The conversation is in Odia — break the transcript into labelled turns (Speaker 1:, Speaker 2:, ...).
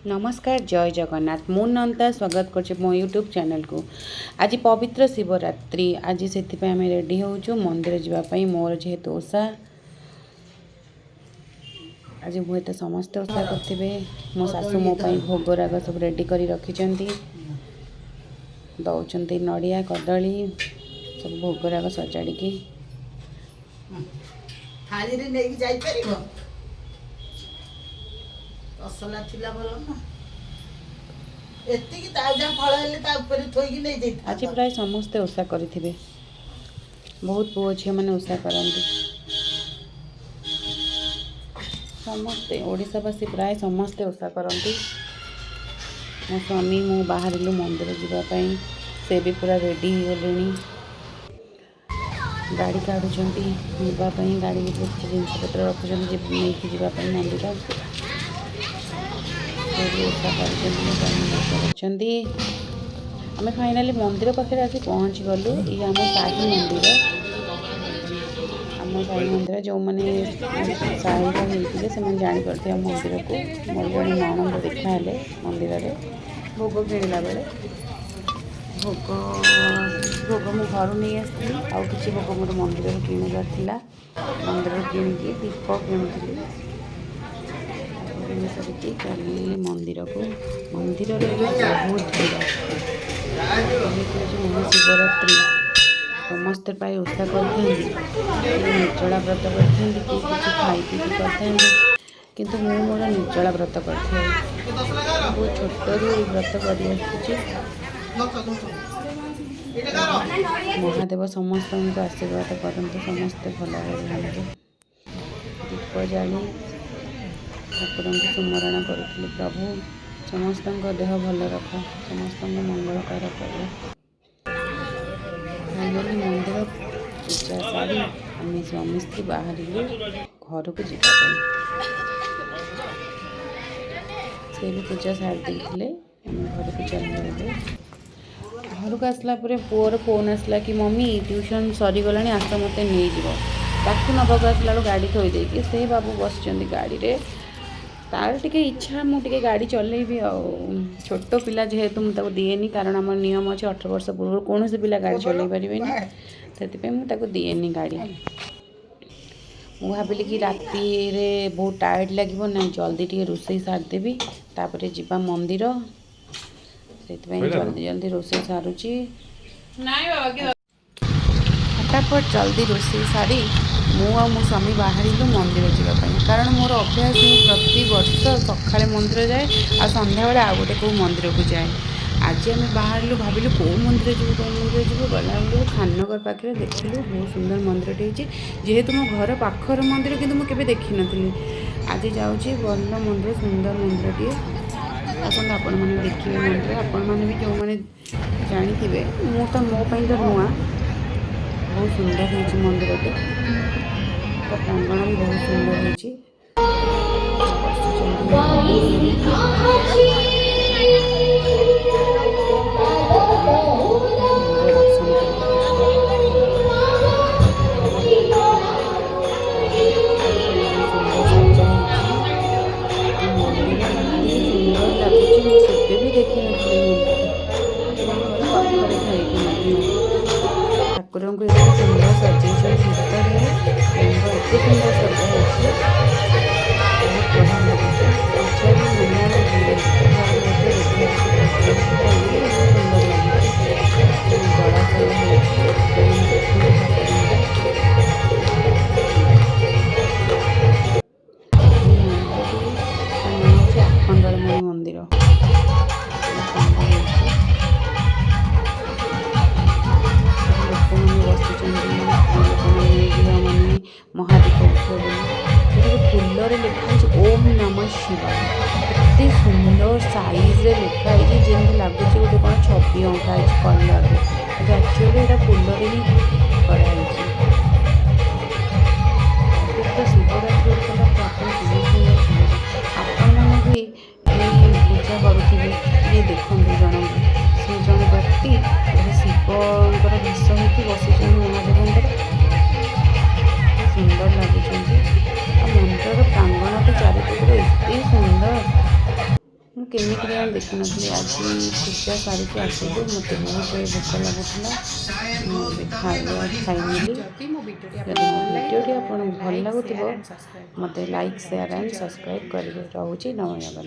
Speaker 1: ନମସ୍କାର, ଜୟ ଜଗନ୍ନାଥ। ମୁଁ ନନ୍ତା, ସ୍ୱାଗତ କରୁଛି ମୋ ୟୁଟ୍ୟୁବ୍ ଚ୍ୟାନେଲକୁ। ଆଜି ପବିତ୍ର ଶିବରାତ୍ରି। ଆଜି ସେଥିପାଇଁ ଆମେ ରେଡ଼ି ହେଉଛୁ ମନ୍ଦିର ଯିବା ପାଇଁ। ମୋର ଯେହେତୁ ଓଷା, ଆଜି ହୁଏତ ସମସ୍ତେ ଓଷା କରିଥିବେ। ମୋ ଶାଶୁ ମୋ ପାଇଁ ଭୋଗରାଗ ସବୁ ରେଡ଼ି କରି ରଖିଛନ୍ତି, ଦେଉଛନ୍ତି ନଡ଼ିଆ, କଦଳୀ, ସବୁ ଭୋଗରାଗ ସଜାଡ଼ିକି।
Speaker 2: ଥାଳିରେ ନେଇକି ଯାଇପାରିବ। ତସଲା ଥିଲା ଭଲ ନା, ଏତିକି ତା ଯାହା ଫଳ ହେଲେ ତା ଉପରେ ଥୋଇକି
Speaker 1: ଆଜି
Speaker 2: ନେଇଯାଇଥାନ୍ତ।
Speaker 1: ପ୍ରାୟ ସମସ୍ତେ ଓଷା କରିଥିବେ। ବହୁତ ପୁଅ ଝିଅମାନେ ଓଷା କରନ୍ତି। ସମସ୍ତେ ଓଡ଼ିଶାବାସୀ ପ୍ରାୟ ସମସ୍ତେ ଓଷା କରନ୍ତି। ମୋ ସ୍ୱାମୀ ମୁଁ ବାହାରିଲୁ ମନ୍ଦିର ଯିବା ପାଇଁ। ସେ ବି ପୁରା ରେଡ଼ି ହେଇଗଲେଣି, ଗାଡ଼ି କାଢ଼ୁଛନ୍ତି ଯିବା ପାଇଁ। ଗାଡ଼ି ଭିତରେ କିଛି ଜିନିଷପତ୍ର ରଖୁଛନ୍ତି ନେଇକି ଯିବା ପାଇଁ ମନ୍ଦିର। ସେ ବି ଓଷା କରିଛନ୍ତି, ମୋ ସ୍ୱାମୀ ବି ଓଷା କରିଛନ୍ତି। ଆମେ ଫାଇନାଲି ମନ୍ଦିର ପାଖରେ ଆସି ପହଞ୍ଚିଗଲୁ। ଇଏ ଆମ ସାହି ମନ୍ଦିର। ଆମ ସାଇ ମନ୍ଦିର, ଯେଉଁମାନେ ସାହିର ହେଇଥିବେ, ସେମାନେ ଜାଣିପାରୁଥିବେ ଆମ ମନ୍ଦିରକୁ। ମୋର ଜଣେ ନଣନ୍ଦ ଦେଖା ହେଲେ ମନ୍ଦିରରେ ଭୋଗ କିଣିଲା ବେଳେ। ଭୋଗ, କିଛି ଭୋଗ ମୁଁ ଘରୁ ନେଇ ଆସିଥିଲି, ଆଉ କିଛି ଭୋଗ ମୋର ମନ୍ଦିରରୁ କିଣିବାର ଥିଲା। ମନ୍ଦିରରୁ କିଣିକି ଦୀପ କିଣୁଥିଲି। ତାକୁ କିଣି ସାରିକି ଚାଲିଲି ମନ୍ଦିରକୁ। ମନ୍ଦିରରେ ଏବେ ବହୁତ ଭିଡ଼, ଯେହେତୁ ଆଜି ମହାଶିବରାତ୍ରି। ସମସ୍ତେ ପ୍ରାୟ ଓଷା କରିଥାନ୍ତି। କିଏ ନିର୍ଜଳା ବ୍ରତ କରିଥାନ୍ତି, କିଏ କିଛି ଖାଇ ପିଇକି କରିଥାନ୍ତି, କିନ୍ତୁ ମୁଁ ମୋର ନିର୍ଜଳା ବ୍ରତ କରିଥାଏ। ବହୁତ ଛୋଟରୁ ଏଇ ବ୍ରତ କରି ଆସୁଛି। ମହାଦେବ ସମସ୍ତଙ୍କୁ ଆଶୀର୍ବାଦ କରନ୍ତୁ, ସମସ୍ତେ ଭଲରେ ରୁହନ୍ତୁ। ଦୀପ ଜାଳି ଠାକୁରଙ୍କୁ ସୁମରଣ କରୁଥିଲି, ପ୍ରଭୁ, ସମସ୍ତଙ୍କ ଦେହ ଭଲ ରଖ, ସମସ୍ତଙ୍କୁ ମଙ୍ଗଳ କର ପ୍ରଭୁ। ଫାଇନାଲି ମନ୍ଦିର ପୂଜା ସାରି ଆମେ ସ୍ୱାମୀ ସ୍ତ୍ରୀ ବାହାରିଲୁ ଘରକୁ ଯିବା ପାଇଁ। ସେ ବି ପୂଜା ସାରି ଦେଇଥିଲେ। ଆମେ ଘରକୁ ଚାଲିଲୁ ଏବେ। ଘରକୁ ଆସିଲା ପରେ ପୁଅର ଫୋନ୍ ଆସିଲା କି ମମି, ଟ୍ୟୁସନ୍ ସରିଗଲାଣି, ଆସ ମୋତେ ନେଇଯିବ। ତାକୁ ନେବାକୁ ଆସିଲା ବେଳକୁ ଗାଡ଼ି ଥୋଇ ଦେଇକି ସେ ବାବୁ ବସିଛନ୍ତି ଗାଡ଼ିରେ। ତାର ଟିକେ ଇଚ୍ଛା, ମୁଁ ଟିକେ ଗାଡ଼ି ଚଲେଇବି। ଆଉ ଛୋଟ ପିଲା ଯେହେତୁ, ମୁଁ ତାକୁ ଦିଏନି, କାରଣ ଆମର ନିୟମ ଅଛି, 18 ବର୍ଷ ପୂର୍ବରୁ କୌଣସି ପିଲା ଗାଡ଼ି ଚଲେଇ ପାରିବେନି। ସେଥିପାଇଁ ମୁଁ ତାକୁ ଦିଏନି ଗାଡ଼ି। ମୁଁ ଭାବିଲି କି ରାତିରେ ବହୁତ ଟାୟାର୍ଡ଼ ଲାଗିବ, ନାଇଁ, ଜଲ୍ଦି ଟିକେ ରୋଷେଇ ସାରିଦେବି, ତାପରେ ଯିବା ମନ୍ଦିର। ସେଥିପାଇଁ ଜଲ୍ଦି ଜଲ୍ଦି ରୋଷେଇ ସାରୁଛି। ଫଟାଫଟ ଜଲ୍ଦି ରୋଷେଇ ସାରି ମୁଁ ଆଉ ମୋ ସ୍ୱାମୀ ବାହାରିଲୁ ମନ୍ଦିର ଯିବା ପାଇଁ, କାରଣ ମୋର ଅଭ୍ୟାସ, ମୁଁ ପ୍ରତିବର୍ଷ ସକାଳେ ମନ୍ଦିର ଯାଏ ଆଉ ସନ୍ଧ୍ୟାବେଳେ ଆଉ ଗୋଟେ କେଉଁ ମନ୍ଦିରକୁ ଯାଏ। ଆଜି ଆମେ ବାହାରିଲୁ, ଭାବିଲୁ କେଉଁ ମନ୍ଦିର ଯିବୁ, କେଉଁ ମନ୍ଦିର ଯିବୁ। ଗଲାବେଳକୁ ଖାନନଗର ପାଖରେ ଦେଖିଲୁ ବହୁତ ସୁନ୍ଦର ମନ୍ଦିରଟେ ହେଇଛି। ଯେହେତୁ ମୋ ଘର ପାଖର ମନ୍ଦିର, କିନ୍ତୁ ମୁଁ କେବେ ଦେଖିନଥିଲି। ଆଜି ଯାଉଛି, ଭଲ ମନ୍ଦିର, ସୁନ୍ଦର ମନ୍ଦିରଟିଏ। ଆସନ୍ତୁ, ଆପଣମାନେ ଦେଖିବେ ମନ୍ଦିର। ଆପଣମାନେ ବି ଯେଉଁମାନେ ଜାଣିଥିବେ, ମୁଁ ତ ମୋ ପାଇଁ ତ ନୂଆ। ବହୁତ ସୁନ୍ଦର ହେଇଛି ମନ୍ଦିରଟି। ତା ପ୍ରାଙ୍ଗଣ ବି ବହୁତ ସୁନ୍ଦର ହେଇଛି। ବସିଛନ୍ତି ମନ୍ଦିର ଦର୍ଶନ କରିବାକୁ ଯିବା। ସୁନ୍ଦର ସଜା ହେଇଛି ଆଉ ମନ୍ଦିର ଏତେ ସୁନ୍ଦର ଲାଗୁଛି, ମୁଁ କେବେ ବି ଦେଖିନଥିଲି ମନ୍ଦିର, ମୋ ଘର ପାଖରେ ଥାଇକି ମଧ୍ୟ। ଠାକୁରଙ୍କୁ ଏତେ ସୁନ୍ଦର ସଜେଇଛନ୍ତି ଭିତରେ। ଲିଙ୍ଗ ଏତେ ସୁନ୍ଦର ସଜା ହେଇଛି, ବହୁତ ବଢ଼ିଆ ଲାଗୁଛି। ପୂଜା ବି ମନର ମଧ୍ୟ ରେଡ଼ି ଅଛି ଠାକୁରଙ୍କ ପାଇଁ। ବହୁତ ସୁନ୍ଦର ଲାଗୁଛି। ଜଳାଶୟ ହେଇଛି, ଲୋକମାନେ ଦେଖନ୍ତୁ ଠାକୁରଙ୍କୁ। ଏଇ ମନ୍ଦିରଟି, ତା ନାଁ ହେଉଛି ଆଖଣ୍ଡଳମଣି ମନ୍ଦିର। ବହୁତ ସୁନ୍ଦର ହେଇଛି। ସବୁ ଲୋକମାନେ ବସିଛନ୍ତି, ସ୍ତ୍ରୀ ଲୋକମାନେ, ଝିଅମାନେ, ମହାଦୀପ ଉଠିବ ବୋଲି। ଏଠାରେ ଫୁଲରେ ଲେଖା ହେଇଛି ଓମ୍ ନମଃ ଶିବାୟ। ଏତେ ସୁନ୍ଦର ସାଇଜରେ ଲେଖା ହେଇଛି, ଯେମିତି ଲାଗୁଛି ଗୋଟେ କ'ଣ ଛବି ଅଙ୍କା ହେଇଛି କଲରରେ, କିନ୍ତୁ ଆକ୍ଚୁଆଲି ଏଇଟା ଫୁଲରେ ହିଁ କରାହେଇଛି। ପବିତ୍ର ଶିବରାତ୍ରି ଉପଲକ୍ଷେ ଆପଣ ସମସ୍ତଙ୍କୁ ଶୁଭେଚ୍ଛା। ଆପଣମାନେ ବି ଏଇ ପୂଜା କରୁଥିବେ। ଇଏ ଦେଖନ୍ତୁ ଜଣଙ୍କୁ, ସେ ଜଣେ ବ୍ୟକ୍ତି ଗୋଟେ ଶିବଙ୍କର ବେଶ ହେଇକି ବସିଛନ୍ତି ମହାଦେବଙ୍କର। କେତେ ସୁନ୍ଦର ଲାଗୁଛନ୍ତି। ଆଉ ମନ୍ଦିରର ପ୍ରାଙ୍ଗଣଟି ଚାରିପଟରୁ ଏତେ ସୁନ୍ଦର, ମୁଁ କେମିତି କେଜାଣି ଦେଖିନଥିଲି। ଆଜି ପୂଜା ସାରିକି ଆସିଲୁ, ମୋତେ ବହୁତ ଜୋରେ ଭୋକ ଲାଗୁଥିଲା। ମୁଁ ଏବେ ଖାଇବା ଖାଇନେଲି।
Speaker 3: ଯଦି ମୋ ଭିଡ଼ିଓଟି
Speaker 1: ଯଦି ମୋ ଭିଡ଼ିଓଟି ଆପଣଙ୍କୁ ଭଲ
Speaker 3: ଲାଇକ୍,
Speaker 1: ଲାଗୁଥିବ,
Speaker 3: ସେୟାର ଆଣ୍ଡ ସବସ୍କ୍ରାଇବ୍।
Speaker 1: ମୋତେ ଲାଇକ୍, ସେୟାର ଆଣ୍ଡ ସବସ୍କ୍ରାଇବ୍ କରିବେ। ରହୁଛି, ନମସ୍କାର।